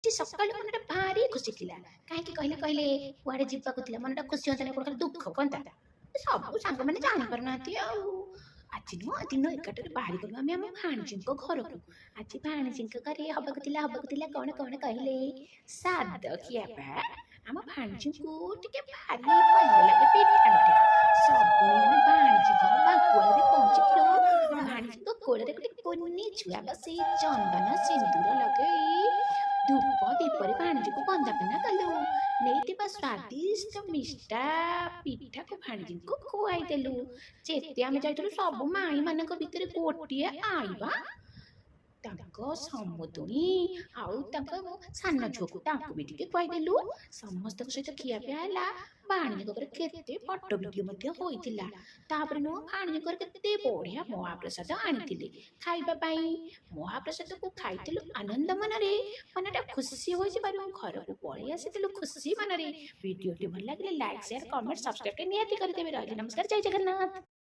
ସକାଳୁ ମନଟା ଭାରି ଖୁସି ଥିଲା। କାହିଁକି କହିଲେ? କହିଲେ କୁଆଡ଼େ ଯିବାକୁ ଥିଲା, ମନଟା ଖୁସି ହୁଅନ୍ତା ନା, ଖାଲି ଦୁଃଖ ହୁଅନ୍ତା? ସବୁ ସାଙ୍ଗମାନେ ଜାଣିପାରୁନାହାନ୍ତି। ଆଉ ଆଜି ନୁହଁ, ଦିନ 11ଟାରେ ବାହାରି ଗଲୁ ଆମେ ଆମ ଭାଣିଜୀଙ୍କ ଘରକୁ। ଆଜି ଭାଣିଜୀଙ୍କ ଘରେ ହବାକୁ ଥିଲା, ହବାକୁ ଥିଲା କ'ଣ କ'ଣ କହିଲେ? ସାଦ ଖିଆ ପା। ଆମ ଭାଣିଜୀଙ୍କୁ ଟିକେ ଭାରି ଭଲ ଲାଗେ ପିଠା ମିଠା ସବୁ। ଆମେ ଭାଣିଜୀ ଘର ବାଙ୍କୁଆଳରେ ପହଞ୍ଚିଥିଲୁ। ଭାଣିଜୀଙ୍କ କୋଳରେ ଗୋଟେ କୁନି ଛୁଆ ବସେଇ, ଚନ୍ଦନ ସିନ୍ଦୁର ଲଗେଇ, ଧୂପ ଦୀପରେ ଭାଣିଜୀକୁ ବନ୍ଦାପନା କଲୁ। ନେଇଥିବା ସ୍ୱାଦିଷ୍ଟ ମିଠା ପିଠାକୁ ଭାଣିଜୀଙ୍କୁ ଖୁଆଇଦେଲୁ। ଯେତେ ଆମେ ଯାଇଥିଲୁ, ସବୁ ମାଇଁମାନଙ୍କ ଭିତରେ ଗୋଟିଏ ଆଇବା, ତାଙ୍କ ସମୁଦୁଣୀ ଆଉ ତାଙ୍କ ସାନ ଝିଅକୁ, ତାଙ୍କୁ ବି ଟିକେ ଖୁଆଇଦେଲୁ। ସମସ୍ତଙ୍କ ସହିତ ଖିଆପିଆ ହେଲା। ଭାଣିଜୀଙ୍କ ଘରେ କେତେ ଫଟୋ ଭିଡ଼ିଓ ମଧ୍ୟ ହୋଇଥିଲା। ତାପରେ ନୁହଁ, ଭାଣିଜୀଙ୍କର କେତେ ବଢ଼ିଆ ମହାପ୍ରସାଦ ଆଣିଥିଲେ ଖାଇବା ପାଇଁ। ମହାପ୍ରସାଦକୁ ଖାଇଥିଲୁ ଆନନ୍ଦ ମନରେ, ମନଟା ଖୁସି ହୋଇଯିବାରୁ ଘରକୁ ପଳେଇ ଆସିଥିଲୁ ଖୁସି ମନରେ। ଭିଡ଼ିଓଟି ଭଲ ଲାଗିଲେ ଲାଇକ୍, ସେୟାର, କମେଣ୍ଟ, ସବସ୍କ୍ରାଇବ୍ ନିହାତି କରିଦେବେ। ରହିଲି, ନମସ୍କାର, ଜୟ ଜଗନ୍ନାଥ।